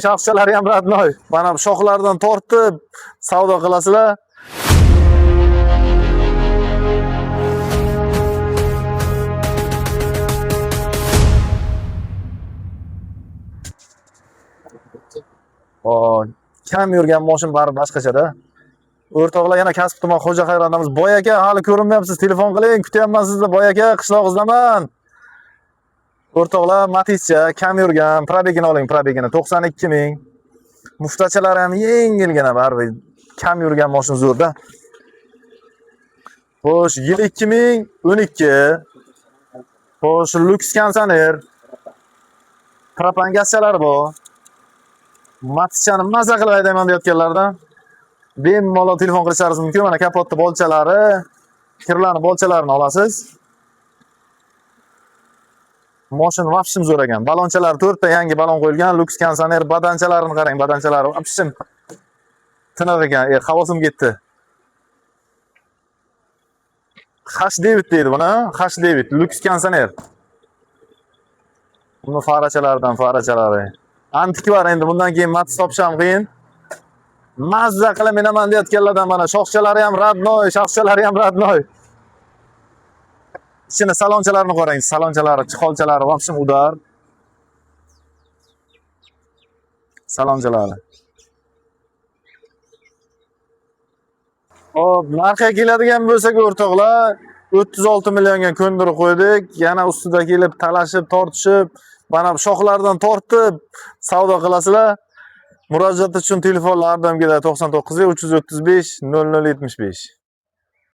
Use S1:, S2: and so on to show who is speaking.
S1: Shoxchalari ham родной. Mana bu shoxlardan tortib savdo qilasizlar. O, kam yurgan moshin baribir boshqachada. O'rtoqlar, yana Kasb tuman Xo'ja Hayrondamiz. Boy aka, hali ko'rinmayapsiz, telefon qiling, kutyapman sizni, boy aka, qishlog'ingizdaman. O'rtoqlar, Matizcha kam yurgan, пробег ini oling, пробег ini 92 ming. Muftachalari ham yengilgina, baribir kam yurgan moshin zo'rda. Xo'sh, yil 2012. Xo'sh, Lux konditsioner. Propan gazchalari bor. Matizchani maza qilib haydayman deyotganlardan bemalol telefon qilishlaringiz mumkin. Mana kapotni bolchalari, kirlarni bolchalarini olasiz. Moshin vapshim zo'r ekan. Balonchalari 4 ta yangi balon qo'yilgan, Lux konditsioner, badanchalarini qarang, badanchalari vapshim tiniq ekan. Havosim ketdi. Hash David deydi buni, Hash David, Lux konditsioner. Buni farachalaridan farachalari. Antikvar endi bundan keyin Matiz topish ham qiyin. Mazza qilib minaman deyotganlardan mana shoxchalari ham родной, shoxchalari ham родной. Ichini salonchalarini qarang, salonchalari, chixolchalari вообще удар. Salonchalari. Hop, narxiga keladigan bo'lsak o'rtoqlar, 36 millionga ko'ndirib qo'ydik. Yana ustida kelib talashib, tortishib, mana bu shoxlardan tortib savdo qilasizlar. Murojaat uchun telefonlar har doimgidek 99 335 00 75.